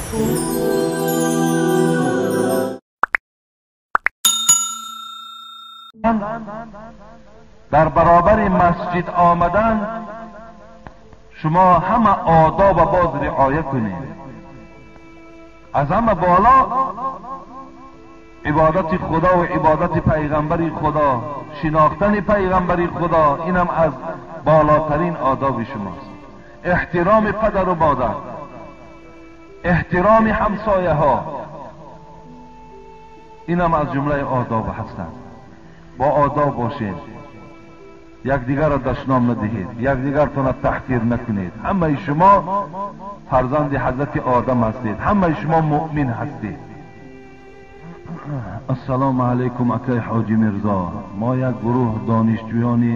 Дар баробари масҷид омадан шумо ҳама одоб боз риоя кунед. Аз ҳама боло ибодати Худо ва ибодати пайғамбари Худо, шинохтани пайғамбари Худо, инам аз болотарин одоби шумост. Эҳтироми падару модар, эҳтироми ҳамсояҳо, инам аз ҷумлаи одоб ҳастанд. Бо одоб бошед, якдигарро дашном надиҳед, якдигартонро таҳқир накунед. Ҳамаи шумо фарзанди ҳазрати Одам ҳастед, ҳамаи шумо муъмин ҳастед. Ассалому алайкум, акай Ҳоҷи Мирзо. Мо як гурӯҳ донишҷӯёни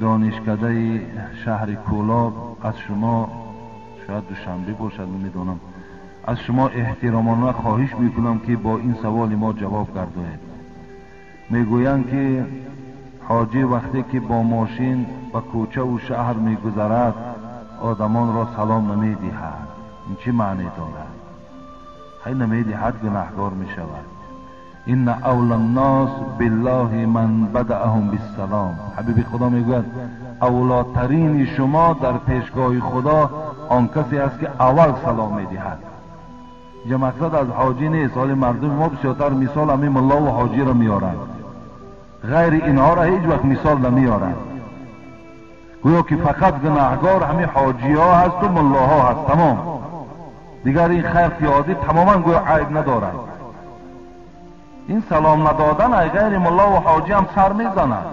донишкадаи шаҳри Кӯлоб аз шумо, шояд Душанбе бошад, намедонам, аз шумо эҳтиромона хоҳиш мекунам, ки бо ин саволи мо ҷавоб гардоед. Мегӯянд, ки ҳоҷӣ вақте ки бо мошин ба кӯчаву шаҳр мегузарад, одамонро салом намедиҳад. Ин чӣ маъне дорад? Ҳай намедиҳад, гунаҳгор мешавад. Инна авла ннос биллоҳи ман бадаъаҳум биссалом. Ҳабиби Худо мегӯяд, авлотарини шумо дар пешгоҳи Худо он касе аст, ки аввал салом медиҳад. Инҷа мақсад аз ҳоҷӣ нест. Ҳоли мардуми мо бисёртар мисол ҳамин муллову ҳоҷиро меоранд, ғайри инҳоро ҳеҷ вақт мисол намеоранд. Гӯё ки фақат гунаҳгор ҳамин ҳоҷиҳо ҳасту муллоҳо ҳаст, тамом. Дигар ин халқи оддӣ тамоман гӯё айб надорад. Ин салом надодан ай ғайри муллову ҳоҷӣ ҳам сар мезанад.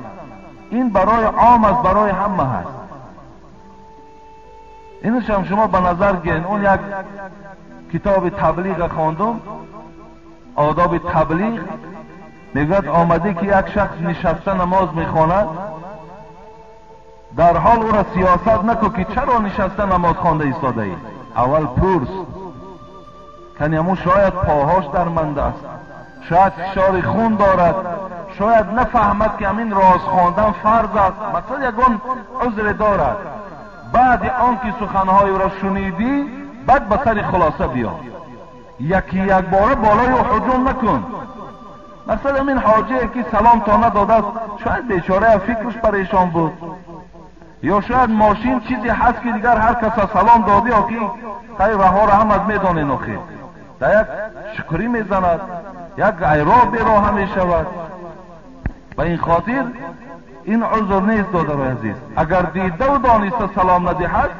Ин барои ом аст, барои ҳама ҳаст. Инашам шумо ба назар гиред. Он як китоби таблиға хондум, одоби таблиғ, мегӯяд омадӣ ки як шахс нишаста намоз мехонад, дар ҳол ӯро сиёсат наку ки чаро нишаста намоз хонда истодаӣ. Аввал пурс, кани ҳамун шояд поҳош дарманда аст, шояд фишори хун дорад, шояд нафаҳмад ки ҳамин роз хондан фарз аст, масалан ягон узре дорад. Баъди он ки суханҳои ӯро шунидӣ, баъд ба сари хулоса биё. Яки якбора болои ӯ ҳуҷум накун. Масалан ҳамин ҳоҷие ки салом то надодааст, шояд бечорая фикраш парешон буд, ё шояд мошин чизе ҳаст ки дигар ҳар каса салом додӣ, охи хай раҳоро ҳамат медонен, охи дар як шукрӣ мезанад, як айроҳ бероҳа мешавад. Ба ин хотир ин узр нест, додарои азиз. Агар дидаву дониста салом надиҳад,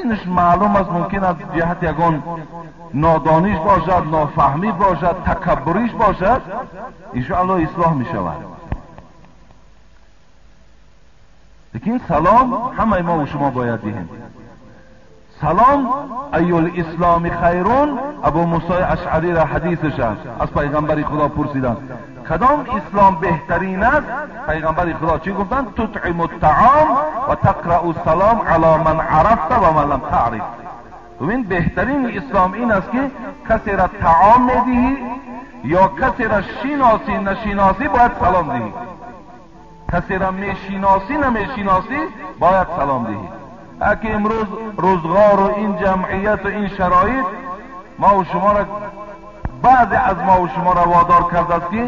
инаш маълум аст, мумкин аз ҷиҳати ягон нодониш бошад, нофаҳмӣ бошад, такаббуриш бошад, иншоаллоҳ ислоҳ мешавад. Лекин салом ҳамаи мо ва шумо бояд диҳем. Салом айюл исломи хайрун, Абу Мусои Ашъариро ҳадисаш аст, аз пайғамбари Худо пурсиданд, кадом ислом беҳтарин аст? Пайғамбари Худо чӣ гуфтанд? Тутъиму ттаом ва тақрау салом ало ман арафта ва ман лам таъриф. Бибин, беҳтарини ислом ин аст, ки касеро таом медиҳӣ ё касеро шиносӣ нашиносӣ бояд салом диҳӣ, касеро мешиносӣ намешиносӣ бояд салом диҳӣ. Аки имрӯз рӯзғору ин ҷамъияту ин шароит мову шуморо, баъзе аз мову шуморо водор кардааст, ки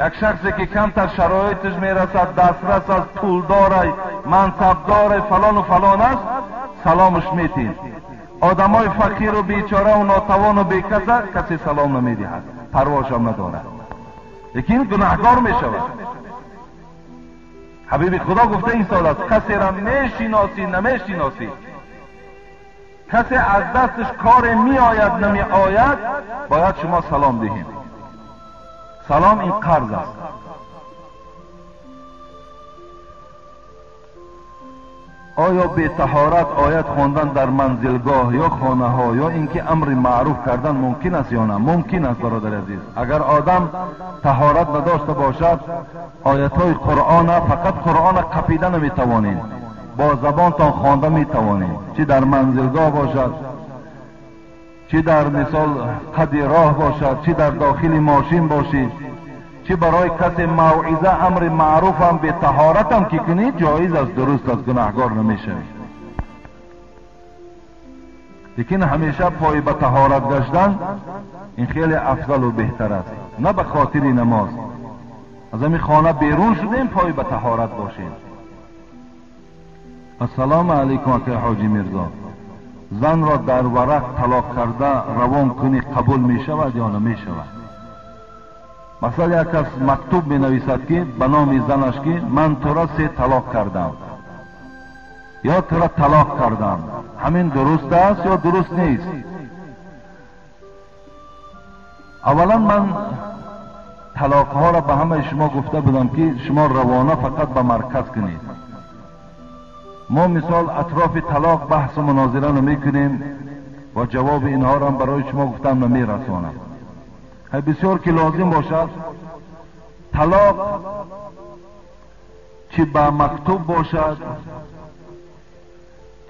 як шахсе ки камтар шароиташ мерасад, дастрас аст, пулдорай, мансабдорай, фалону фалон аст, саломаш метиҳем. Одамои фақиру бечораву нотавону бекаса касе салом намедиҳад, парвошам надорад, лекин гунаҳгор мешавад. Ҳабиби Худо гуфта истодааст, касеро мешиносӣ намешиносӣ, касе аз дасташ коре меояд намеояд, бояд шумо салом диҳем. Салом ин қарз аст. Оё бетаҳорат оят хондан дар манзилгоҳ ё хонаҳо ё ин ки амри маъруф кардан мумкин аст ё на? Мумкин аст, бародари азиз. Агар одам таҳорат надошта бошад, оятҳои Қуръона, фақат Қуръона қапида наметавонед, бо забонтон хонда метавонед, чӣ дар манзилгоҳ бошад, чӣ дар мисол қади роҳ бошад, чӣ дар дохили мошин бошед, чӣ барои касе мавъиза амри маъруфам бетаҳоратам ки кунӣ, ҷоиз аст, дуруст аст, гунаҳгор намешавӣ. Лекин ҳамеша пой ба таҳорат гаштан ин хеле афзалу беҳтар аст, на ба хотири намоз. Аз ҳамин хона берун шудем, пой ба таҳорат бошем. Ассалому алайкум акай Ҳоҷи Мирзо. Занро дар варақ талоқ карда равон кунӣ қабул мешавад ё намешавад? Масалан, як кас мактуб менависад, ки ба номи занаш, ки ман тура 3 талоқ кардам ё тура талоқ кардам, ҳамин дуруст аст ё дуруст нест? Аввалан ман талоқҳоро ба ҳамаи шумо гуфта будам, ки шумо равона фақат ба марказ кунед. Мо мисол атрофи талоқ баҳсу мунозира намекунем ва ҷавоби инҳоро ҳам барои шумо гуфтам намерасонам. Бисёр ки лозим бошад, талоқ чӣ ба мактуб бошад,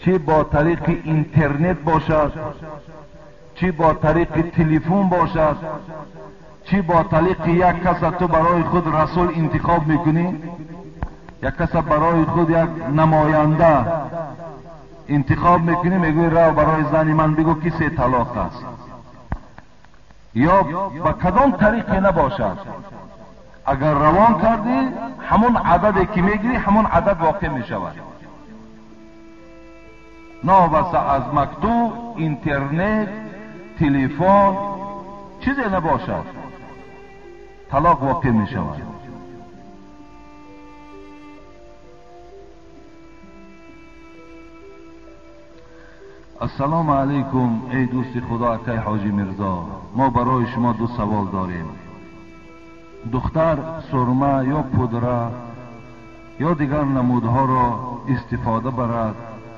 чӣ бо тариқи интернет бошад, чӣ бо тариқи телефон бошад, чӣ бо тариқи як каса ту барои худ расул интихоб мекунӣ, як каса барои худ як намоянда интихоб мекунӣ, мегӯӣ рав барои зани ман бигӯ ки 3 талоқ аст, ё ба кадом тариқе набошад, агар равон кардӣ ҳамон ададе ки мегирӣ ҳамон адад воқеъ мешавад. Новобаста аз мактуб, интернет, телефон, чизе набошад, талоқ воқеъ мешавад. Ассалому алайкум эй дӯсти Худо акай Ҳоҷи Мирзо. Мо барои шумо 2 савол дорем. Духтар сурма ё пудра ё дигар намудҳоро истифода барад,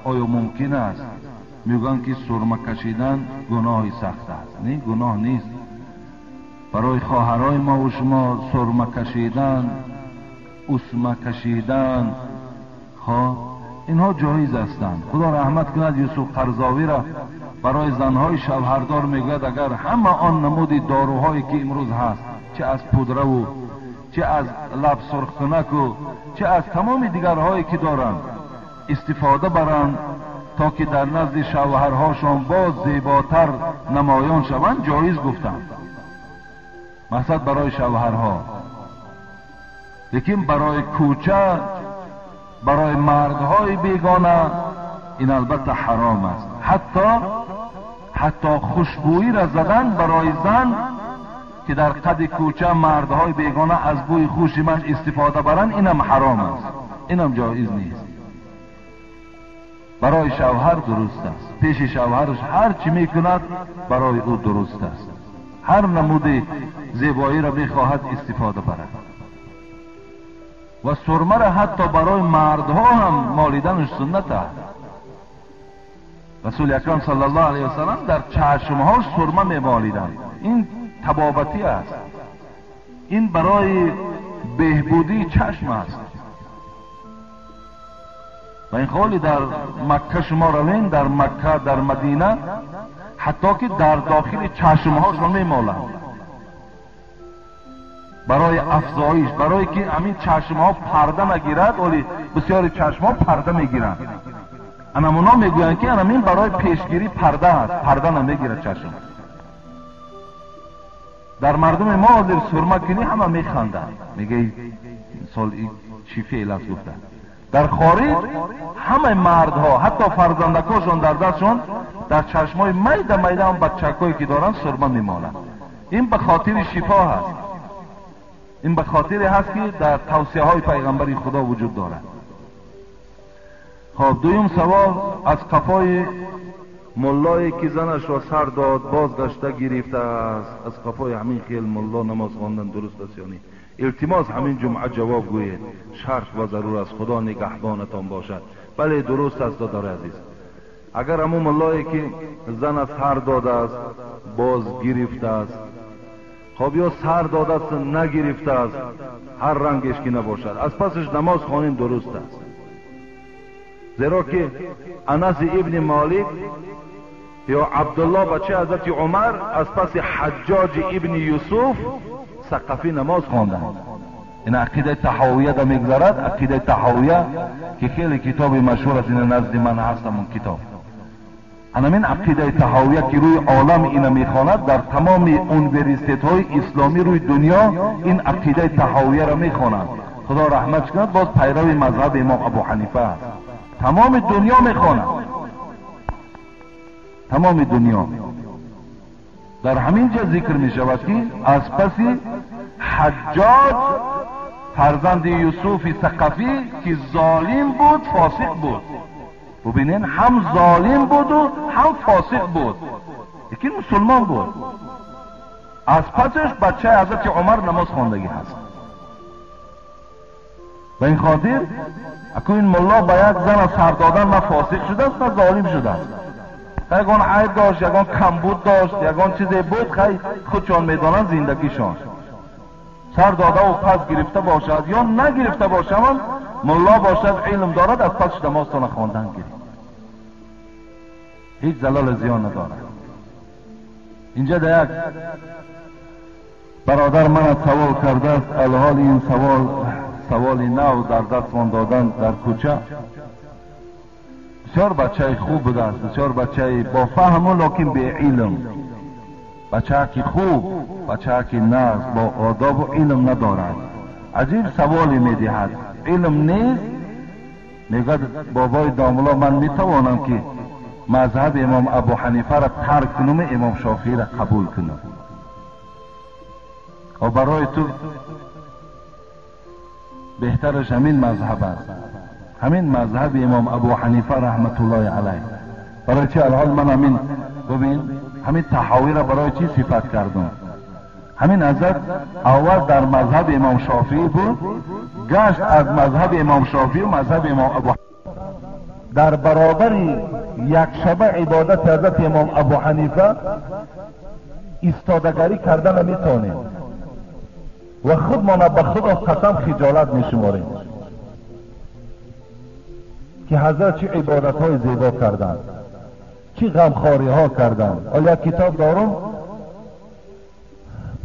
оё мумкин аст? Мегӯянд, ки сурма кашидан гуноҳи сахт аст. Не, гуноҳ нест. Барои хоҳарои мо ва шумо сурма кашидан, усма кашидан, хоб инҳо ҷоиз ҳастанд. Худо раҳмат кунад Юсуф Қарзовиро, барои занҳои шавҳардор мегӯяд, агар ҳама он намуди доруҳое ки имрӯз ҳаст, чӣ аз пудраву чӣ аз лаб сурхкунаку чӣ аз тамоми дигарҳое ки доранд, истифода баранд, то ки дар назди шавҳарҳошон боз зеботар намоён шаванд, ҷоиз гуфтанд. Мақсад барои шавҳарҳо. Лекин барои кӯча, барои мардҳои бегона ин албатта ҳаром аст. Ҳатто хушбӯиро задан барои зан, ки дар қади кӯча мардҳои бегона аз бӯи хуши ман истифода баранд, инам ҳаром аст, инам ҷоиз нест. Барои шавҳар дуруст аст. Пеши шавҳараш ҳар чӣ мекунад барои ӯ дуруст аст. Ҳар намуди зебоиро мехоҳад истифода барад. Ва сурмаро ҳатто барои мардҳо ҳам молиданаш суннат аст. Расули акрам саллаллоҳу алайҳи васаллам дар чашмҳош сурма мемолиданд. Ин табобатӣ аст, ин барои беҳбудии чашм аст. Ва ин ҳоли дар Макка шумо равем, дар Макка, дар Мадина, ҳатто ки дар дохили чашмҳошон мемоланд барои афзоиш, барое ки ҳамин чашмҳо парда нагирад. Оли бисёри чашмҳо парда мегиранд. Анамуно мегӯянд, ки анамин барои пешгирӣ парда аст, парда намегирад чашм. Дар мардуми мо ҳозир сурма кунӣ ҳама механданд, мегӯяд мисол чӣ феъл аст гуфта. Дар хориҷ ҳамаи мардҳо, ҳатто фарзандакошон дар дастшон дар чашмҳои майда майда ҳам бачакҳое ки доранд сурма мемоланд. Ин ба хотири шифо ҳаст, ин ба хотире ҳаст, ки дар тавсияҳои пайғамбари Худо вуҷуд дорад. Хоб, дуюм савол аз қафои муллое ки занашро сар дод бозгашта гирифтааст. Аз қафои ҳамин хел мулло намоз хондан дуруст аст ё не? Илтимос ҳамин ҷумъа ҷавоб гӯед, шарт ва зарур аст. Худо нигаҳбонатон бошад. Бале, дуруст аст додари азиз. Агар ҳамун муллое ки зана сар додааст боз гирифтааст, хоб ё сар додааст нагирифтааст, ҳар рангеш ки набошад, аз пасаш намоз хонем дуруст аст. Зеро ки Анас ибни Молик ё Абдулло бачаи ҳазрати Умар аз паси Ҳаҷҷоҷи ибни Юсуф Сақафӣ намоз хонданд. Ин ақидаи Таҳовия да мегузарад, ақидаи Таҳовия ки хеле китоби машҳур аст, ин назди ман ҳаст ҳамон китоб. Ҳамин ақидаи Таҳовия ки рӯи олам ина мехонад, дар тамоми университетҳои исломӣ рӯи дунё ин ақидаи Таҳовияро мехонанд. Худо раҳмат кунад, боз пайрави мазҳаби имом Абу Ҳанифа аст. Тамоми дунё мехонад, тамоми дунё. Дар ҳамин ҷо зикр мешавад ки аз паси Ҳаҷҷоҷ фарзанди Юсуфи Сақафӣ ки золим буд, фосиқ буд. Бубинед, ҳам золим буду ҳам фосиқ буд, лекин мусулмон буд. Аз пасаш бачаи ҳазрати Умар намоз хондагӣ ҳаст. Ба ин хотир аку ин мулло ба як зана сар додан на фосиқ шудааст, на золим шудааст. Ягон айб дошт, ягон камбуд дошт, ягон чизе буд, хай худшон медонанд зиндагишон. Сар додаву пас гирифта бошад ё нагирифта бошам, мулло бошад, илм дорад, аз пасш намозтона хондан гирифт, ҳеҷ залал зиён надорад. Инҷа да як бародар мана савол кардааст. Алҳол ин савол саволи нав дар дастмон додан дар кӯча. Бисёр бачаи хуб будааст, бисёр бачаи бофаҳму лекин беилм, бачаки хуб, бачаки нағз, бо одобу илм надорад. Аҷиб саволе медиҳад, илм нест. Мегӯяд: бобои домулло, ман метавонам ки мазҳаби имом Абу Ҳанифаро тарк кунум, имом Шофииро қабул кунам? О, барои ту беҳтараш ҳамин мазҳаб аст, ҳамин мазҳаби имом Абу Ҳанифа раҳматуллоҳи алайҳ. Барои чи алҳол ман ҳамин, бубин, ҳамин Таҳовиро барои чӣ сифат кардум? Ҳамин ҳазрат аввал дар мазҳаби имом Шофиӣ буд, гашт аз мазҳаби имом Шофиӣ мазҳаби имом Абу. Дар баробари якшаба ибодати ҳазрати имом Абу Ҳанифа истодагарӣ карда наметавонем ва худмона ба худо қасам хиҷолат мешуморем ки ҳазрат чӣ ибодатҳои зебо карданд, чӣ ғамхориҳо карданд. Ҳол як китоб дорум,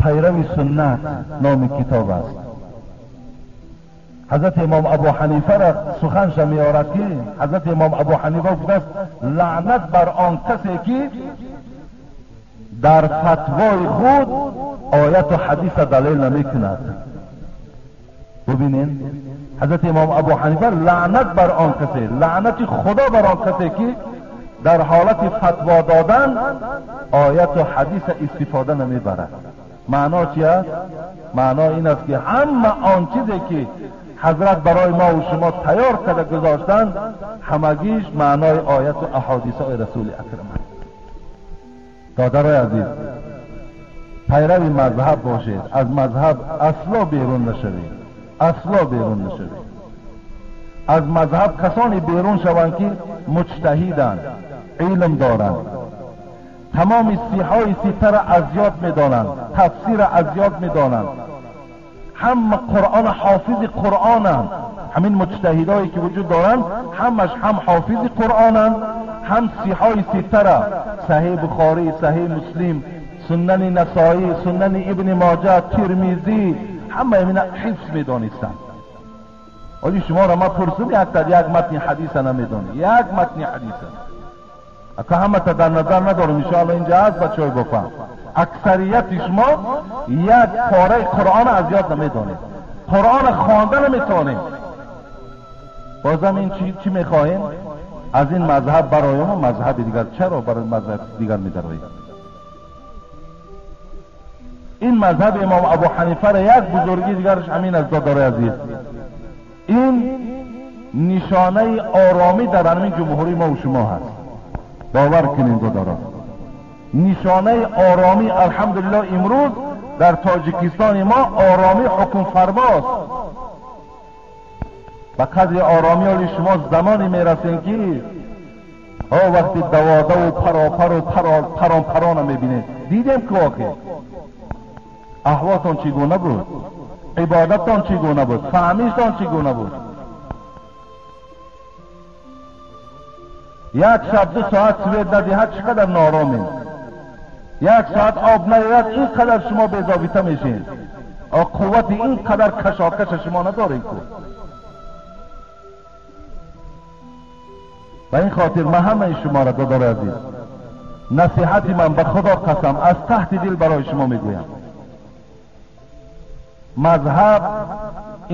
Пайрави суннат номи китоб аст. Ҳазрати имом Абу Ҳанифаро суханша меорад ки ҳазрати имом Абу Ҳанифа гуфтааст: лаънат бар он касе ки дар фатвои худ ояту ҳадиса далел намекунад. Бубинед, ҳазрати имом Абу Ҳанифа: лаънат бар он касе, лаънати худо бар он касе ки дар ҳолати фатво додан ояту ҳадиса истифода намебарад. Маъно чи аст? Маъно ин аст ки ҳама он чизе ки ҳазрат барои мо ва шумо тайёр карда гузоштанд, ҳамагиш маънои ояту аҳодисҳои расули акрам аст. Додарои азиз, пайрави мазҳаб бошед, аз мазҳаб асло берун нашавед, асло берун нашавед. Аз мазҳаб касоне берун шаванд ки муҷтаҳиданд, илм доранд, тамоми сиҳои ситтара аз ёд медонанд, тафсира аз ёд медонанд, ҳама Қуръон ҳофизи Қуръонанд. Ҳамин муҷтаҳидое ки вуҷуд доранд, ҳамаш ҳам ҳофизи Қуръонанд, ҳам сиҳои ситтара, Саҳиҳ Бухорӣ, Саҳиҳ Муслим, Суннани Насоӣ, Суннани Ибни Моҷа, Тирмизӣ, ҳама ҳамина ҳифз медонистанд. Оли шуморо ман пурсум, як матни ҳадиса намедонӣ, як матни ҳадиса. Ака ҳамата дар назар надорам, иншоалло инҷа ҳаст бачаҳои бофаҳм. Аксарияти шумо як пораи Қуръона аз ёд намедонед, Қуръона хонда наметавонем. Бозам ин чӣ мехоҳем? Аз ин мазҳаб бароем мазҳаби дигар. Чаро барои мазҳаби дигар медароем? Ин мазҳаби имом Абу Ҳанифаро як бузургии дигараш ҳамин аст, додарои азиз, ин нишонаи оромӣ дар ҳамин ҷумҳурии мо ва шумо ҳаст. Бовар кунед, додаро, нишонаи оромӣ, алҳамдулиллоҳ, имрӯз дар Тоҷикистони мо оромӣ ҳукмфармост. Ба қадри оромӣ оли шумо замоне мерасем ки о вақти даводаву паропару паронпарона мебинед. Дидем ки охир аҳволтон чӣ гуна буд, ибодаттон чӣ гуна буд, фаҳмиштон чӣ гуна буд. Як шаб 2 соат свет надиҳад, чӣ қадар норомем. Як соат об наояд, ин қадар шумо безобита мешед. Қуввати ин қадар кашокаша шумо надоред ку. Ба ин хотир ман ҳамаи шуморо, додари азиз, Насиҳати ман ба Худо қасам аз таҳти дил барои шумо мегӯям. Мазҳаб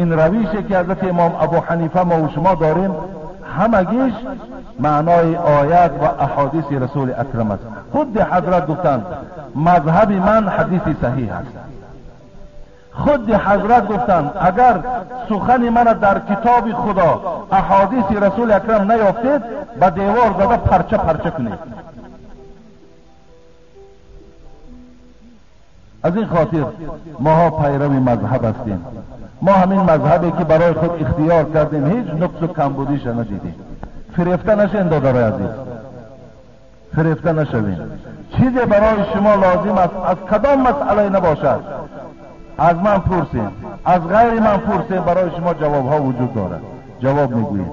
ин равише ки ҳазрати имом Абу Ҳанифа мо ва шумо дорем, ҳамагиш маънои оят ва аҳодиси расули акрам аст. Худи ҳазрат гуфтанд мазҳаби ман ҳадиси саҳиҳ аст. Худи ҳазрат гуфтанд агар сухани мана дар китоби Худо аҳодиси расули акрам наёфтед, ба девор зада парча парча кунед. Аз ин хотир моҳо пайрави мазҳаб ҳастем. Мо ҳамин мазҳабе ки барои худ ихтиёр кардем ҳеҷ нуқсу камбудиша надидем. Фирефта нашавем додарои азиз, фирефта нашавем. Чизе барои шумо лозим аст, аз кадом масъалае набошад, аз ман пурсем, аз ғайри ман пурсем, барои шумо ҷавобҳо вуҷуд дорад, ҷавоб мегӯем.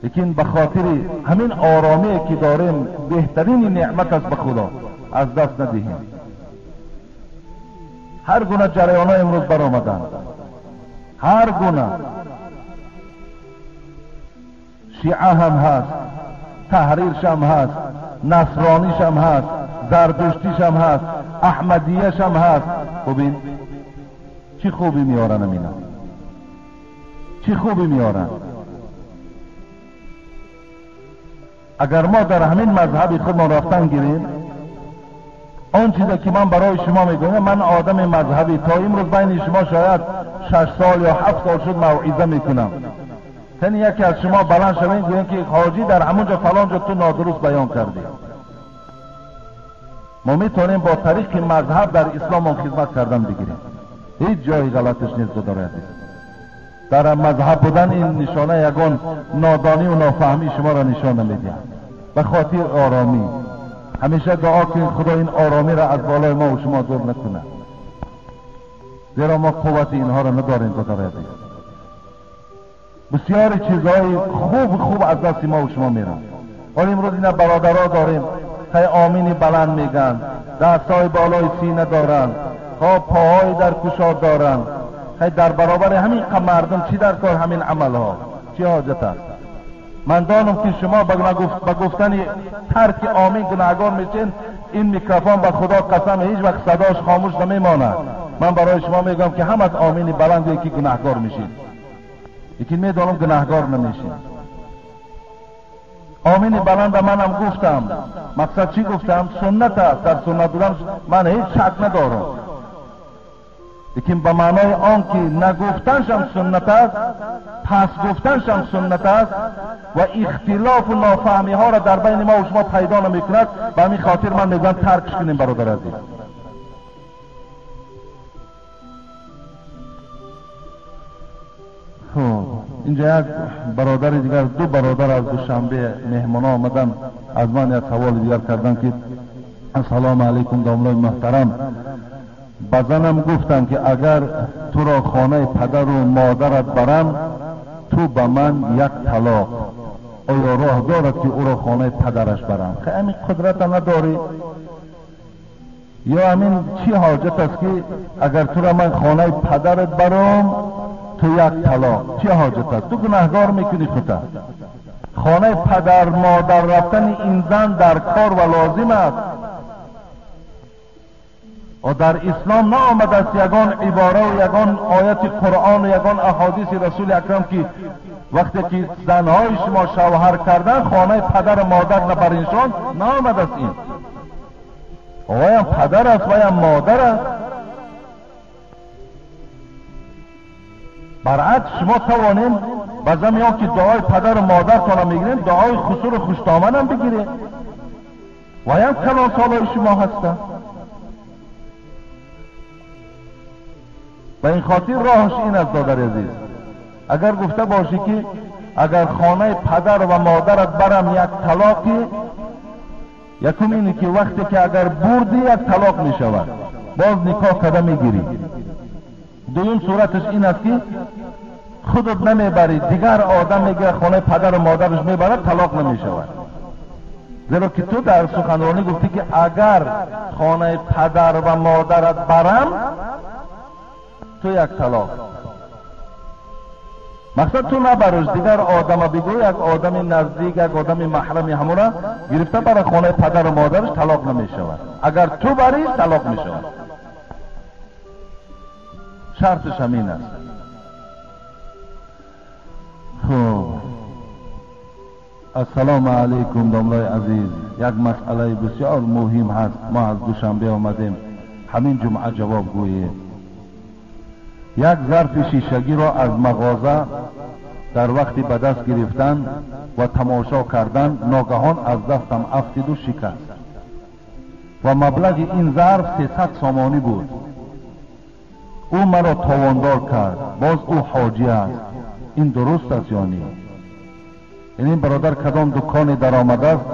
Лекин ба хотири ҳамин оромие ки дорем беҳтарини неъмат аст ба Худо, аз даст надиҳем. Ҳар гуна ҷараёнҳо имрӯз баромаданд, ҳар гуна шиа ҳам ҳаст, таҳриршам ҳаст, насронишам ҳаст, зардуштишам ҳаст, аҳмадияшам ҳаст. Бубин чӣ хубӣ меоранд амина, чӣ хубӣ меоранд. Агар мо дар ҳамин мазҳаби худмон рафтан гирем, он чизе ки ман барои шумо мегӯям, ман одами мазҳабӣ то имрӯз байни шумо шояд 6 сол ё 7 сол шуд мавъиза мекунам. Тани яке аз шумо баланд шавед гӯем ки ҳоҷӣ дар ҳамон ҷо фалон ҷо ту нодуруст баён кардӣ. Мо метавонем бо тариқи мазҳаб дар ислом он хизмат кардан бигирем. Ҳеҷ ҷои ғалаташ нест додарои азиз. Дар мазҳаб будан ин нишона ягон нодонӣ ва нофаҳмии шуморо нишон намедиҳад. Ба хотир оромӣ ҳамеша дуо кунед Худо ин оромиро аз болои мо ва шумо дур накунад, зеро мо қуввати инҳоро надорем додарои азиз. Бисёри чизҳои хуб хуб аз дасти мо ва шумо мераванд. Ҳол имрӯз ина бародаро дорем, хай омини баланд мегӯянд, дастҳои болои сина доранд, хоб поҳои дар кушод доранд. Хай дар баробари ҳамин мардум чӣ дар кор ҳамин амалҳо чӣ ҳоҷат аст? Ман донам ки шумо ба гуфтани тарки омин гунаҳгор мешед. Ин микрофон ба Худо қасам ҳеҷ вақт садош хомӯш намемонад. Ман барои шумо мегӯям ки ҳам аз омини баланд ки гунаҳгор мешед, лекин медонам гунаҳгор намешед. Омини баланда манам гуфтам, мақсад чӣ гуфтам? Суннат аст, дар суннат будан ман ҳеҷ шак надорам, лекин ба маънои он ки нагуфтаншам суннат аст, пас гуфтаншам суннат аст ва ихтилофу нофаҳмиҳоро дар байни мо ва шумо пайдо намекунад. Ба ҳамин хотир ман мегӯям таркш кунем бародари азиз. Хуб, инҷа як бародари дигар, ду бародар аз Душанбе меҳмонҳо омаданд, аз ман як саволи дигар карданд ки ассалому алайкум домлои муҳтарам, ба занам гуфтам ки агар туро хонаи падару модарат барам, ту ба ман як талоқ. Оё роҳ дорад ки ӯро хонаи падараш барам? Хай ҳамин қудрата надорӣ? Ё ҳамин чӣ ҳоҷат аст ки агар туро ман хонаи падарат барам, ту як талоқ? Чӣ ҳоҷат аст? Ту гунаҳгор мекунӣ худта. Хонаи падар модар рафтани ин зан дар кор ва лозим аст. ва дар ислом наомадааст ягон ибора ва ягон ояти Қуръон ва ягон аҳодиси расули акрам ки вақте ки занҳои шумо шавҳар кардан хонаи падару модар набариншон наомадааст. Ин ваям падар аст, ваям модар аст. Баръакс шумо тавонем ба зами он ки дуои падару модартонро мегирем, дуои хусуру хуштоманам бигирем. Ваям калонсолои шумо ҳастанд. Ба ин хотир роҳаш ин аст додари азиз, агар гуфта бошӣ ки агар хонаи падар ва модарат барам як талоқи, якум ине ки вақте ки агар бурдӣ як талоқ мешавад, боз никоҳ карда мегирӣ. Дуюм сураташ ин аст ки худат намебарӣ, дигар одам мегирад хонаи падару модараш мебарад, талоқ намешавад. Зеро ки ту дар суханронӣ гуфтӣ ки агар хонаи падар ва модарат барам, ту як талоқ. Мақсад ту набарш, дигар одама бигӯ, як одами наздик, як одами маҳрами ҳамура гирифта бара хонаи падару модараш, талоқ намешавад. Агар ту барӣ, талоқ мешавад. Шарташ ҳамин аст. Хуб, ассалому алайкум домлои азиз. Як масъалаи бисёр муҳим ҳаст. Мо аз Душанбе омадем, ҳамин ҷумъа ҷавоб гӯем. Як зарфи шишагиро аз мағоза дар вақти ба даст гирифтан ва тамошо кардан ногаҳон аз дастам афтиду шикаст ва маблағи ин зарф 300 сомонӣ буд. Ӯ маро товондор кард, боз ӯ ҳоҷӣ аст. Ин дуруст аст ё не? Ин бародар кадом дуконе даромадааст,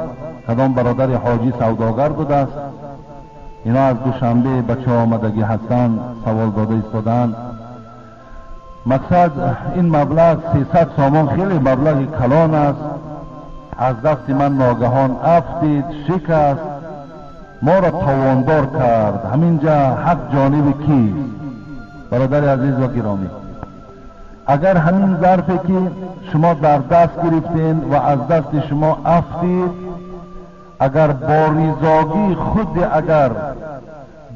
кадом бародари ҳоҷӣ савдогар будааст. Ино аз Душанбе ба чо омадагӣ ҳастанд, савол дода истодаанд. Мақсад ин маблағ 300 сомон хеле маблағи калон аст. Аз дасти ман ногаҳон афтид, шикаст, моро тавондор кард. Ҳаминҷа ҳақ ҷониби кист? Бародари азиз ва гиромӣ, агар ҳамин зарфе ки шумо дар даст гирифтен ва аз дасти шумо афтид, агар бо ризогии худи агар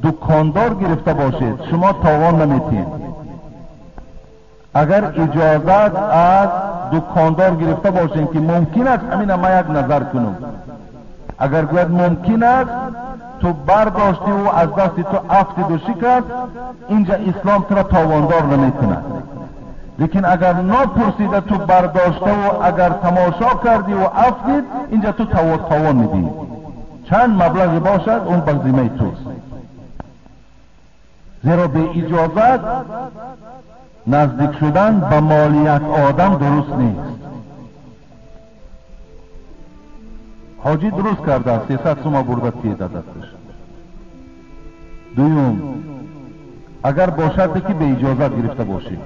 дукондор гирифта бошед, шумо товон наметиҳед. Агар иҷозат аз дукондор гирифта бошем ки мумкин аст ҳамина ман як назар кунам, агар гӯяд мумкин аст, ту бардоштиву аз дасти ту афтиду шикаст, инҷа ислом туро товондор намекунад. Лекин агар нопурсида ту бардоштаву агар тамошо кардиву афтид, инҷа ту тавон медиҳӣ. Чанд маблағе бошад, он ба зиммаи туст. Зеро беиҷозат наздик шудан ба моли як одам дуруст нест. Ҳоҷӣ дуруст кардааст, 300 сума бурда тиеда дасташ. Дуюм, агар бо шарте ки беиҷозат гирифта бошӣ,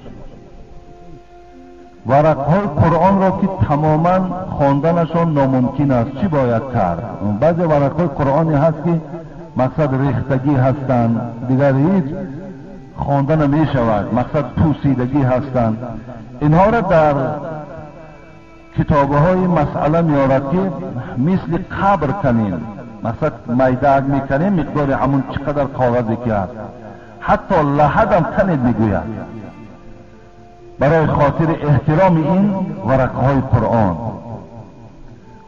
варақҳои Қуръонро ки тамоман хонданашон номумкин аст, чӣ бояд кард? Баъзе варақҳои Қуръоне ҳаст ки мақсад рехтагӣ ҳастанд, дигар ҳеҷ хонда намешавад, мақсад пӯсидагӣ ҳастанд. Инҳоро дар китобҳои масъала меорад ки мисли қабр канем, мақсад майдаак мекунем, миқдори ҳамун чӣ қадар коғазе ки ҳаст, ҳатто лаҳадам канед мегӯяд, барои хотири эҳтироми ин варақҳои Қуръон.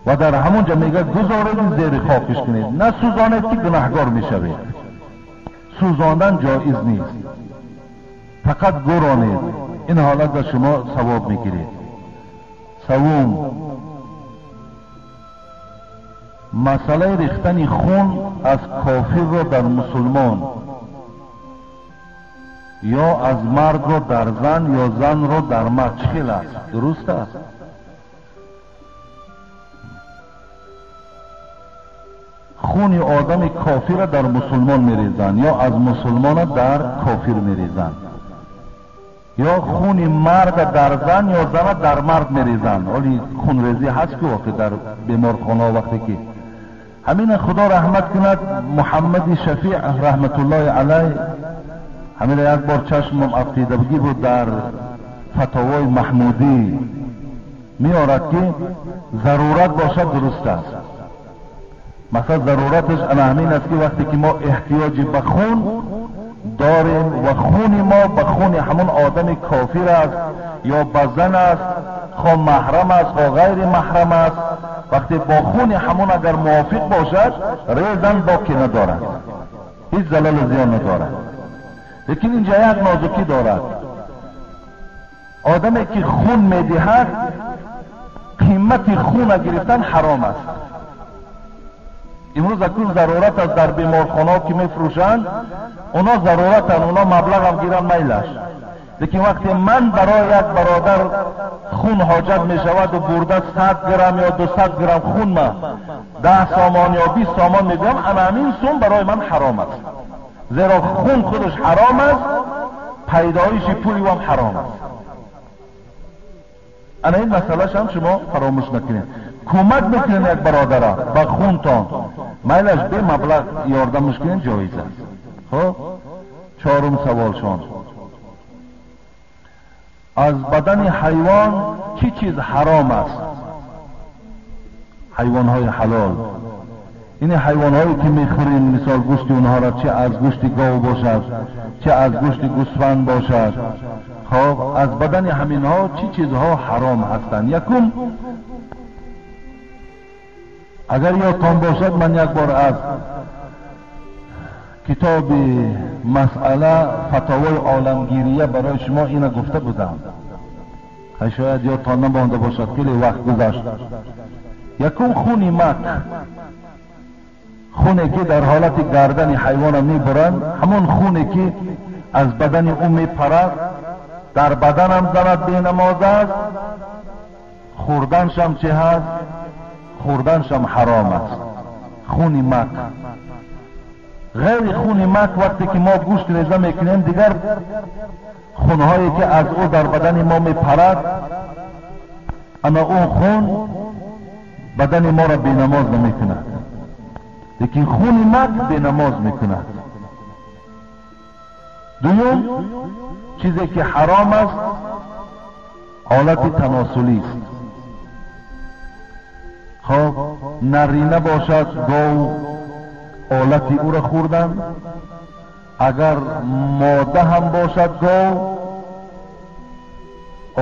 Ва дар ҳамон ҷо мегӯяд гузоред зери хокиш кунед, насӯзонед ки гунаҳгор мешавед. Сӯзондан ҷоиз нест, фақат гуронед. Ин ҳолат ба шумо савоб мегиред. Севум, масъалаи рехтани хун аз кофирро дар мусулмон ё аз мардро дар зан ё занро дар мард чӣ хел аст? Дуруст аст? Хуни одами кофира дар мусулмон мерезанд ё аз мусулмона дар кофир мерезанд, ё хуни марда дар зан ё зана дар мард мерезанд. Оли хунрезӣ ҳаст ки воқеъ дар беморхонаҳо вақте ки ҳамина Худо раҳмат кунад Муҳаммади Шафиъ раҳматуллоҳи алайҳ, ҳамина як бор чашмам афтидагӣ буд дар фатовои Маҳмудӣ меорад ки зарурат бошад дуруст аст. Масалан зарураташ ана ҳамин аст ки вақте ки мо эҳтиёҷи ба хун дорем ва хуни мо ба хуни ҳамон одами кофир аст ё ба зан аст, хо маҳрам аст, хо ғайри маҳрам аст, вақте бо хуни ҳамон агар мувофиқ бошад, резан боке надорад, ҳеҷ залалу зиён надорад. Лекин инҷа як нозукӣ дорад. Одаме ки хун медиҳад, қимати хуна гирифтан ҳаром аст. Имрӯз акун зарурат аст дар беморхонаҳо ки мефурӯшанд, оно заруратанд, оно маблағам гиранд майлаш. Лекин вақте ман барои як бародар хун ҳоҷат мешаваду бурда 100 грамм ё 200 грамм хун ма 10 сомон ё 20 сомон мегӯям, ана ҳамин сум барои ман ҳаром аст. Зеро хун худаш ҳаром аст, пайдоиши пули ӯ ҳам ҳаром аст. Ана ин масъалаш ҳам шумо фаромӯш накунед. Кӯмак мекунед як бародара ба хунтон, майлаш бемаблағ ёрдамаш кунед, ҷоиз аст. Хуб, чорум саволшон. Аз бадани ҳайвон чӣ чиз ҳаром аст? Ҳайвонҳои ҳалол, ин ҳайвонҳое ки мехӯрем, мисол гӯшти онҳоро, чӣ аз гӯшти гов бошад, чӣ аз гӯшти гӯсфанд бошад, хоб аз бадани ҳаминҳо чӣ чизҳо ҳаром ҳастанд? Якум, агар ёдтон бошад, ман як бор аз китоби масъала фатовои оламгирия барои шумо ина гуфта будам. Шояд ёдтон намонда бошад, хеле вақт гузашт. Якум, хуни мак, хуне ки дар ҳолати гардани ҳайвона мебуранд, ҳамон хуне ки аз бадани ӯ мепарад, дар баданам занад бенамоз аст, хӯрданшам чӣ ҳаст? Хӯрданшам ҳаром аст. Хуни мак. Ғайри хуни мак, вақте ки мо гӯшт реза мекунем, дигар хунҳое ки аз ӯ дар бадани мо мепарад, ана он хун бадани моро бенамоз намекунад, лекин хуни мак бенамоз мекунад. Дуюм, чизе ки ҳаром аст, ҳолати таносулист. Хоб нарина бошад гов, олати ӯро хӯрдан, агар мода ҳам бошад гов,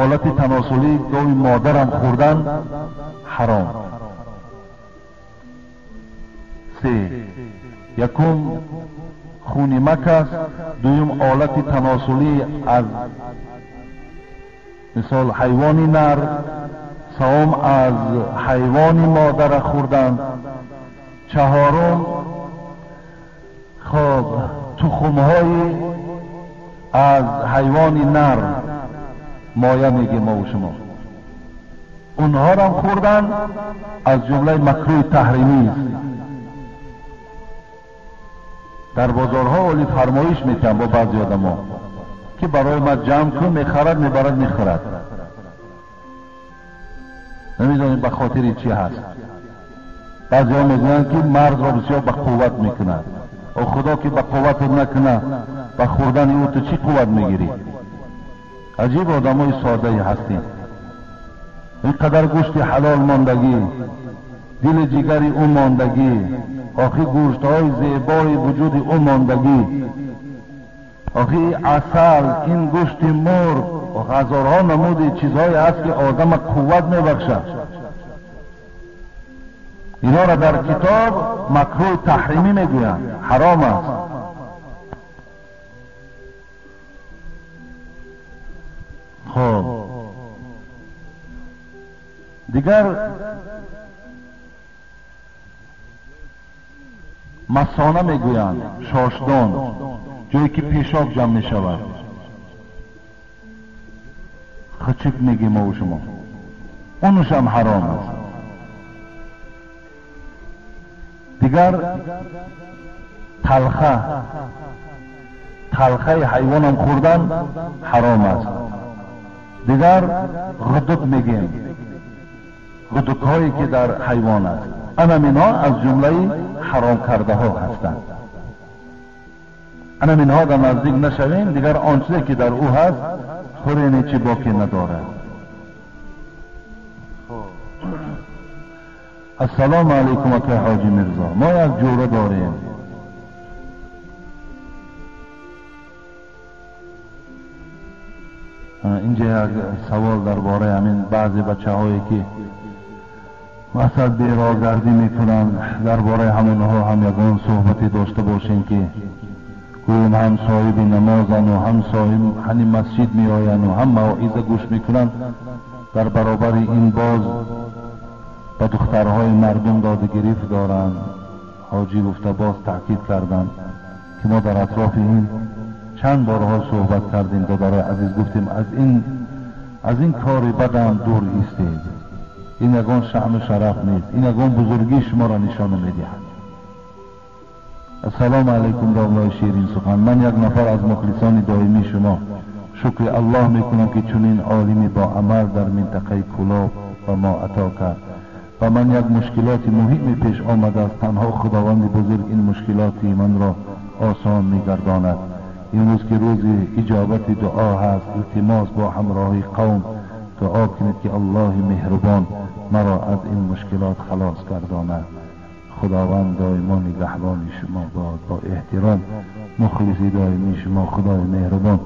олати таносулӣ гови модарам хӯрдан ҳаром. Се, якум хуни мак аст, дуюм олати таносулӣ аз мисол ҳайвони нар, сеюм аз ҳайвони модара хӯрдан, чаҳорум хоб тухмҳои аз ҳайвони нар, моя мегем мо шумо, онҳорам хӯрдан аз ҷумлаи макрӯҳи таҳримист. Дар бозорҳо оли фармоиш метиҳанд бо баъзи одамо ки барои ма ҷамъ кун, мехарад, мебарад, мехӯрад. Намедонем ба хотири чӣ ҳаст. Баъзеҳо мегӯянд ки мардро бисёр ба қувват мекунад. О худо ки ба қувватат накунад, ба хӯрдани ӯ ту чӣ қувват мегирӣ? Аҷиб одамои соддае ҳастем. Ин қадар гӯшти ҳалол мондагӣ, дили ҷигари ӯ мондагӣ, охи гӯштҳои зебои вуҷуди ӯ мондагӣ, охи асал, ин гӯшти мурғ, ҳазорҳо намуди чизҳое ҳаст ки одама қувват мебахшад. Инҳоро дар китоб макрӯҳи таҳримӣ мегӯянд, ҳаром аст. Хоб дигар масона мегӯянд, шошдон, ҷое ки пешоб ҷамъ мешавад, хучук мегӯем мо шумо, онушам ҳаром аст. Дигар талха, талхаи ҳайвонам хӯрдан ҳаром аст. Дигар ғудук мегӯем, ғудукҳое ки дар ҳайвон аст, анам инҳо аз ҷумлаи ҳаром кардаҳо ҳастанд. Анам инҳо дар наздик нашавем, дигар он чизе ки дар ӯ ҳаст хӯрене чӣ боке надорад. Ассалому алайкум акай ҳоҷи Мирзо, мо як ҷӯра дорем. Инҷа як савол дар бораи ҳамин баъзе бачаҳое ки масалан берогардӣ мекунанд, дар бораи ҳамонҳо ҳам ягон суҳбате дошта бошем ки гӯем ҳам соҳиби намозанд ҳам соҳиби ҳани масҷид меоянд ҳам мавъиза гӯш мекунанд, дар баробари ин боз ба духтарҳои мардум доду гирифт доранд. ҳоҷӣ гуфта боз таъкид карданд ки мо дар атрофи ин чанд борҳо суҳбат кардем. Додарои азиз, гуфтем аз ин кори бадам дур истед. Ин ягон шаъну шараф нест, ин ягон бузургии шуморо нишон намедиҳад. Ассалому алайкум домлои ширин сухан, ман як нафар аз мухлисони доимии шумо. Шукри Аллоҳ мекунам ки чунин олими боамал дар минтақаи Кӯлоб ба мо ато кард. Ба ман як мушкилоти муҳиме пеш омадааст, танҳо Худованди бузург ин мушкилоти манро осон мегардонад. Имрӯз ки рӯзи иҷобати дуо ҳаст, илтимос бо ҳамроҳи қавм дуо кунед, ки Аллоҳи меҳрубон маро аз ин мушкилот халос гардонад. Худованд доимо нигаҳбони шумо бод. Бо эҳтиром мухлиси доимии шумо Худои меҳрубон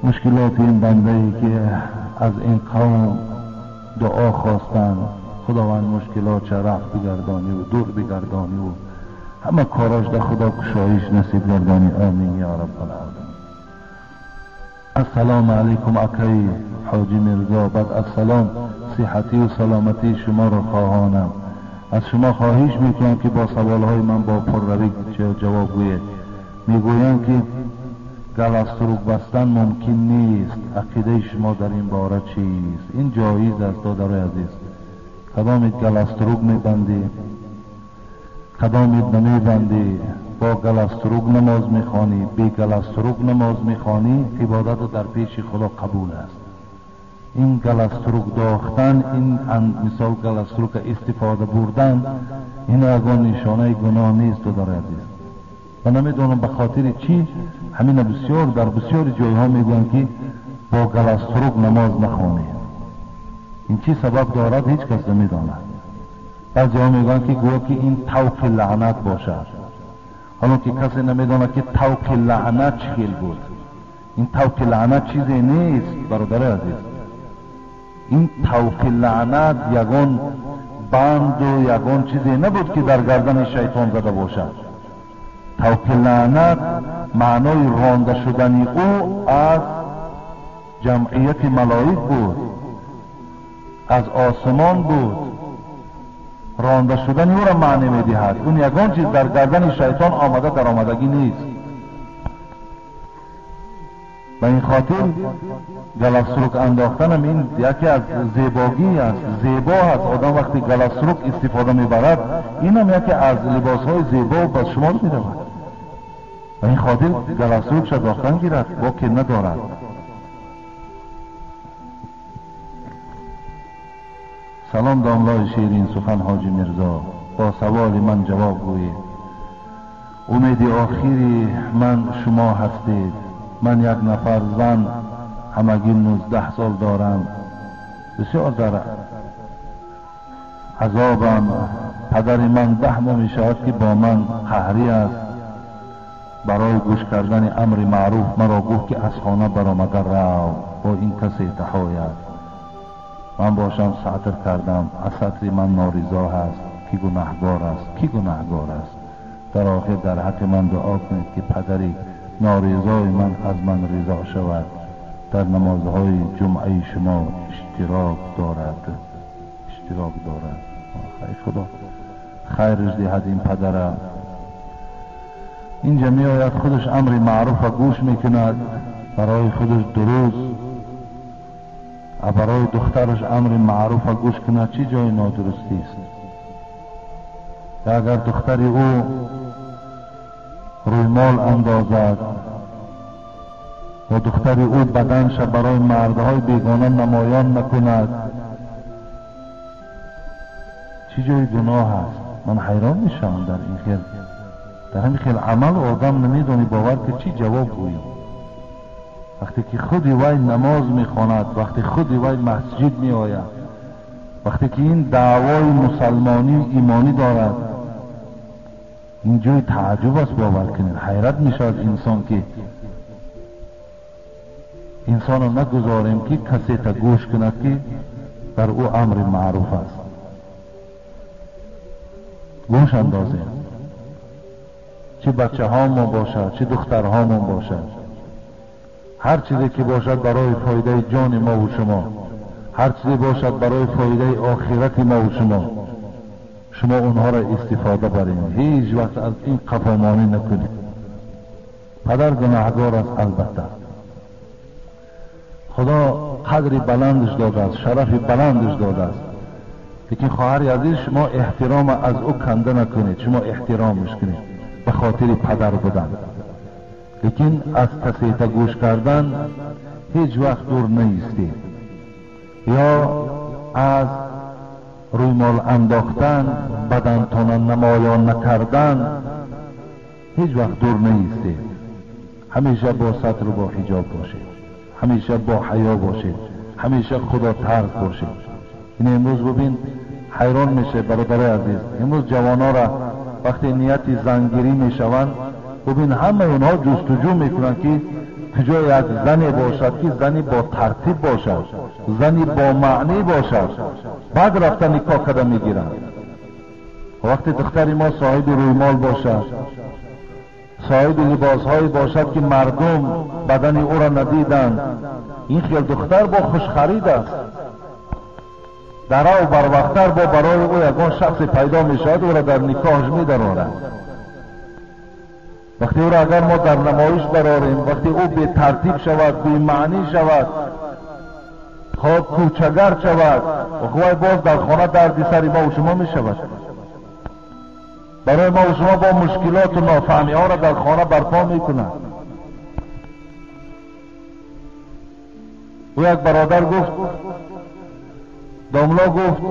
мушкилоти ин бандае ки аз ин қавм дуо хостанд, Худованд мушкилотша рафт бигардонӣ ва дур бигардонӣ ва ҳама корош дар Худо кушоиш насиб гардонӣ. Омин ё раббалоламин. Ассалому алайкум акаи Ҳоҷӣ Мирзо. Баъд аз салом сиҳатию саломатии шуморо хоҳонам. Аз шумо хоҳиш мекунам, ки бо саволҳои ман бо пурравӣ ҷавоб гӯед. Мегӯянд, ки галаструк бастан мумкин нест. Ақидаи шумо дар ин бора чист? Ин ҷоиз аст, додарои азиз. Кадомит галаструк мебандӣ, кадомит намебандӣ, бо галаструк намоз мехонӣ, бе галаструк намоз мехонӣ, ибодату дар пеши Худо қабул аст. Ин галаструк дохтан, ин мисол галаструка истифода бурдан, ин ягон нишонаи гуноҳ нест, додарои азиз. Ва намедонам ба хотири чӣ ҳамина бисёр дар бисёри ҷойҳо мегӯянд, ки бо галаструк намоз нахонед. Ин чӣ сабаб дорад, ҳеҷ кас намедонад. Баъзеҳо мегӯянд, ки гӯё ки ин тавқи лаънат бошад, ҳоло ки касе намедонад, ки тавқи лаънат чӣ хел буд. Ин тавқи лаънат чизе нест, бародари азиз. Ин тавқи лаънат ягон банду ягон чизе набуд, ки дар гардани шайтон зада бошад. Тавқи лаънат маънои ронда шудани ӯ аз ҷамъияти малоик буд, аз осмон буд. Ронда шудани ӯро маъне медиҳад. Он ягон чиз дар гардани шайтон омада даромадагӣ нест. Ба ин хотир галаструк андохтанам ин яке аз зебогӣ аст, зебо аст. Одам вақте галаструк истифода мебарад, инам яке аз либосҳои зебо ба шумор меравад. Ба ин хотир галаструкша дохтан гирад, боке надорад. Салом домлои ширин сухан Ҳоҷӣ Мирзо, бо саволи ман ҷавоб гӯед. Умеди охири ман шумо ҳастед. Ман як нафар зан, ҳамагӣ 19 сол дорам, бисёр дар азобам. Падари ман 10 моҳ мешавад, ки бо ман қаҳрӣ аст. Барои гӯш кардани амри маъруф маро гуфт, ки аз хона баромада рав, бо ин касе таҳояд. Ман бошам сатр кардам, аз сатри ман норизо ҳаст. Ки гунаҳгор аст? Ки гунаҳгор аст? Дар охир дар ҳаққи ман дуо кунед, ки падари норизои ман аз ман ризо шавад, дар намозҳои ҷумъаи шумо иштирок дорад, иштирок дорад. Худо хайрш диҳад ин падара. Инҷа меояд, худаш амри маъруфа гӯш мекунад, барои худаш дуруст, а барои духтараш амри маъруфа гӯш кунад, чӣ ҷои нодурустист? Агар духтари ӯ рӯймол андозад ва духтари ӯ баданша барои мардҳои бегона намоён накунад, чӣ ҷои гуноҳ аст? Ман ҳайрон мешавам дар ин хел, дар ҳамин хел амал одам намедонӣ бовар ки чӣ ҷавоб гӯӣ. Вақте ки худи вай намоз мехонад, вақте худи вай масҷид меояд, вақте ки ин даъвои мусалмонию имонӣ дорад, ин ҷои тааҷҷуб аст, бовар кунед. Ҳайрат мешавад инсон, ки инсонро нагузорем, ки касета гӯш кунад, ки бар ӯ амри маъруф аст. Гӯш андозем, чӣ бачаҳомон бошад, чӣ духтарҳомон бошад, ҳар чизе ки бошад барои фоидаи ҷони мову шумо, ҳар чизе бошад барои фоидаи охирати мову шумо, шумо онҳоро истифода баред. Ҳеҷ вақт аз ин қафомонӣ накунед. Падар гунаҳгор аст, албатта. Худо қадри баландаш додааст, шарафи баландаш додааст, лекин хоҳари азиз, шумо эҳтирома аз ӯ канда накунед, шумо эҳтиромаш кунед ба хотири падар будан, лекин аз касета гӯш кардан ҳеҷ вақт дур наистед, ё аз рӯймол андохтан, бадантона намоён накардан ҳеҷ вақт дур наистед. ҳамеша бо сатру бо ҳиҷоб бошед, ҳамеша бо ҳаё бошед, ҳамеша худо тарс бошед. Ин имрӯз бубин ҳайрон меше бародари азиз, имрӯз ҷавонора вақте нияти зангирӣ мешаванд, бубин ҳамаи онҳо ҷустуҷӯ мекунанд ки куҷо як зане бошад ки зани бо тартиб бошад, зани бо маънӣ бошад, баъд рафта никоҳ карда мегиранд. Вақте духтари мо соҳиби рӯймол бошад, соҳиби либосҳое бошад ки мардум бадани ӯро надиданд, ин хел духтар бо хушхарид аст. Дарав барвақттар бо барои ӯ ягон шахсе пайдо мешавад, ӯро дар никоҳаш медарорад. Вақте ӯро агар мо дар намоиш барорем, вақте ӯ бетартиб шавад, бемаънӣ шавад, хоб кӯчагард шавад, вай боз дар хона дарди сари мо ва шумо мешавад. Барои мо ва шумо бо мушкилоту нофаҳмиҳоро дар хона барпо мекунад. Ӯ як бародар гуфт, домло гуфт,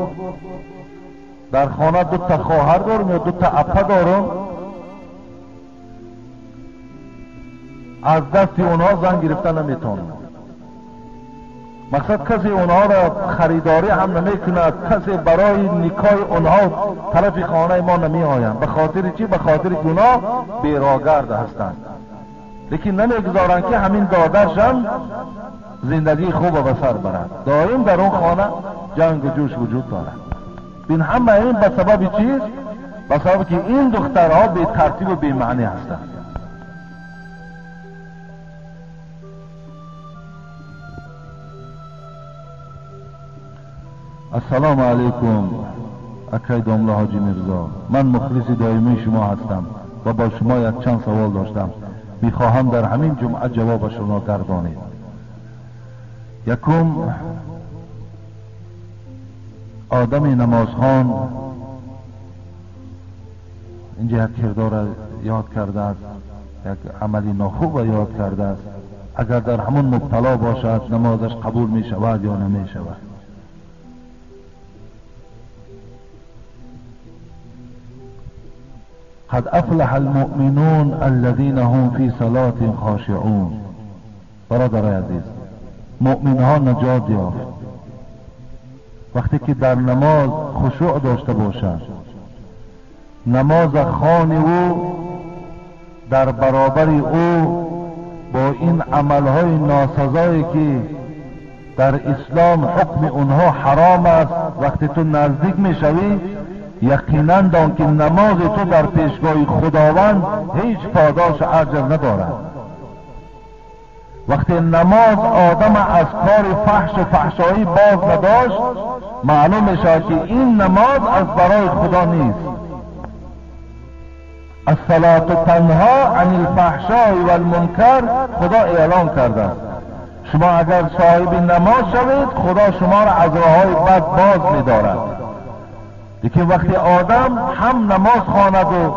дар хона дута хоҳар дорам ё дута апа дорам, аз дасти онҳо зан гирифта наметавонам. Мақсад касе онҳоро харидорӣ ҳам намекунад, касе барои никоҳи онҳо тарафи хонаи мо намеоянд. Ба хотири чӣ? Ба хотири ки онҳо берогард ҳастанд. Лекин намегузоранд ки ҳамин додаршам зиндагии хуба ба сар барад. Доим дар он хона ҷангу ҷӯш вуҷуд дорад. Бин ҳама ин ба сабаби чист? Ба сабаби ки ин духтарҳо бетартибу бемаънӣ ҳастанд. Ассалому алайкум акай домла ҳоҷи Мирзо, ман мухлиси доимии шумо ҳастам ва бо шумо якчанд савол доштам. Мехоҳам дар ҳамин ҷумъа ҷавобашонро гардонед. Якум, одами намозхон инҷа як кирдора ёд кардааст, як амали нохубро ёд кардааст. Агар дар ҳамон мубтало бошад, намозаш қабул мешавад ё намешавад? قد افلح المؤمنون الذين هم في صلاة خاشعون. برادرای عزیز، مؤمنها نجات یافت وقتی که در نماز خشوع داشته باشند. نماز خوان او در برابر او با این عملهای ناسزایی که در اسلام حکم اونها حرام است، وقتی تو نزدیک میشوی یقینا دان که نماز تو در پیشگاه خداوند هیچ پاداش اجر ندارد. وقتی نماز آدم از کار فحش و فحشایی باز نداشت، معلوم میشود که این نماز از برای خدا نیست. الصلاة تنها عن الفحشاء والمنکر خدا اعلان کرده است. شما اگر صاحب نماز شوید، خدا شما را از راههای بد باز می‌دارد. لیکن وقتی آدم هم نماز خواند و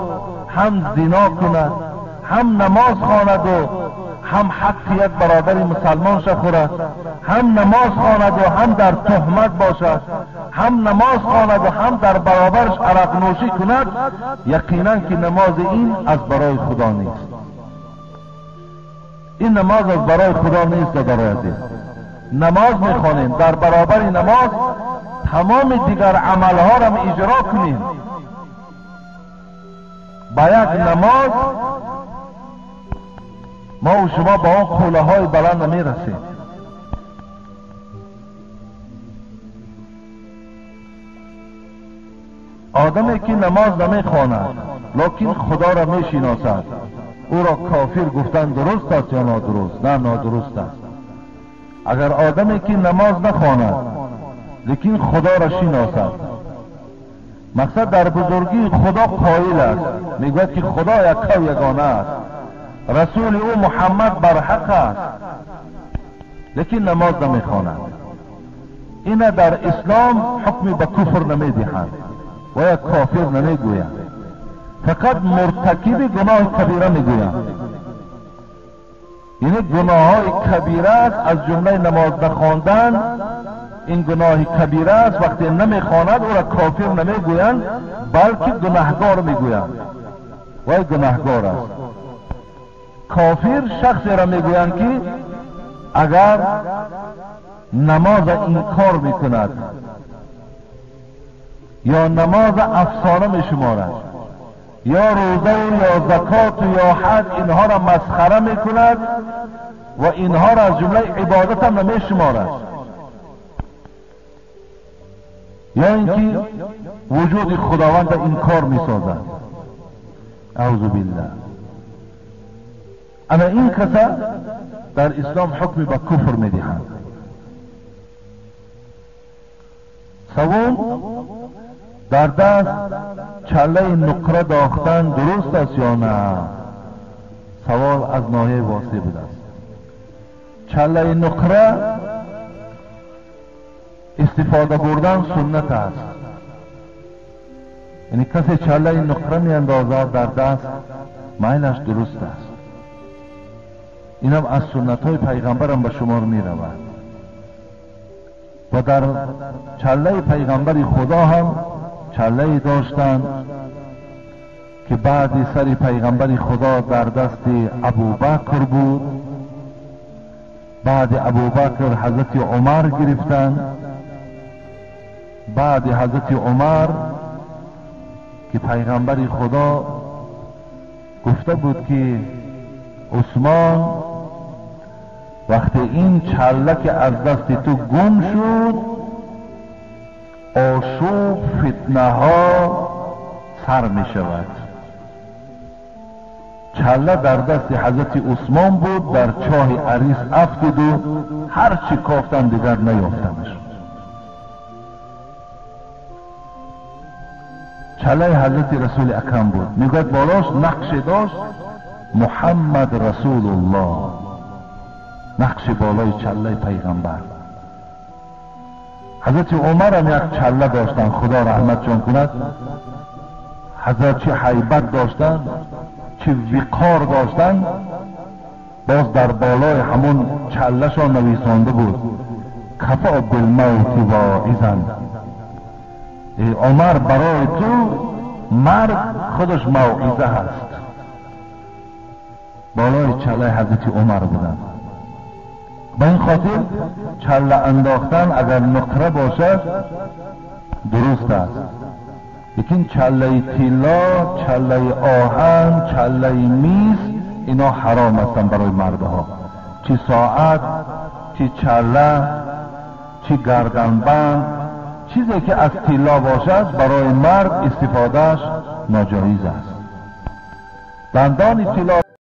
هم زنا کند، هم نماز خواند و هم حق یک برادر مسلمان خورد، هم نماز خواند و هم در تهمت باشد، هم نماز خواند و هم در برابرش عرق نوشی کند، یقینا که نماز این از برای خدا نیست. این نماز از برای خدا نیست. برای عزیز، نماز میخوانیم، در برابر نماز تمام دیگر عملها را اجرا کنیم. با یک نماز ما و شما با آن قوله های بلند نمیرسیم. آدمی که نماز نمیخواند لکن خدا را میشناسد، او را کافر گفتن درست است یا نادرست؟ نه، نادرست است. اگر آدمی که نماز نخواند لیکن خدا را شناسد، مقصد در بزرگی خدا قائل است، میگوید که خدا یکه و یگانه است، رسول او محمد برحق است، لیکن نماز نمیخواند، این در اسلام حکم به کفر نمیدهند و یک کافر نمیگویند، فقط مرتکب گناه کبیره میگویند. یعنی گناه های کبیره است، از جمله نماز نخواندن این گناه کبیره است. وقتی نمیخواند او را کافر نمیگویند، بلکه گناهگار میگویند. وای گناهگار است. کافر شخصی را میگویند که اگر نماز انکار میکند یا نماز افسانه میشمارد یا روزه و یا زکات و یا حج، اینها را مسخره میکند و اینها را از جمله عبادت هم نمیشمارد، یا اینکه وجود خداوند را انکار میسازد. اعوذ بالله. اما این کسا در اسلام حکم به کفر میدهند. سوم، در دست چله نقره داختن درست است یا نه؟ سوال از ناحیه واسع بوده است. چله نقره استفاده بردن سنت است، یعنی کسی چله نقره می اندازد در دست میلش درست است. اینم از سنت های پیغمبرم به شمار می رود و در چله پیغمبر خدا هم چله داشتند که بعد سر پیغمبر خدا در دست ابوبکر بود، بعد ابوبکر حضرت عمر گرفتند، بعد حضرت عمر که پیغمبر خدا گفته بود که عثمان وقتی این چله که از دست تو گم شد آشوب فتنه ها سر می شود. چله در دست حضرت عثمان بود، در چاه عریس افتید و هرچی کافتن دیگر نیافتنش. چله حضرت رسول اکرم بود. میگوید بالاش نقش داشت محمد رسول الله، نقش بالای چله پیغمبر. حضرت عمر هم یک چله داشتن، خدا رحمتشان کند. حضرت چه هیبت داشتن، چه وقار داشتن، باز در بالای همون چله شان نویسانده بود کفا بالموت واعظا. ای عمر برای تو مرگ خودش موعظه هست. بالای چله حضرت عمر بودن. به این خاطر چله انداختن اگر نقره باشد درست است، لیکن چله طلا، چله آهن، چله میز اینا حرام هستند برای مردها. چی ساعت، چی چله، چی گردنبند، چیزی که از طلا باشد برای مرد استفادهش ناجایز است. دندان طلا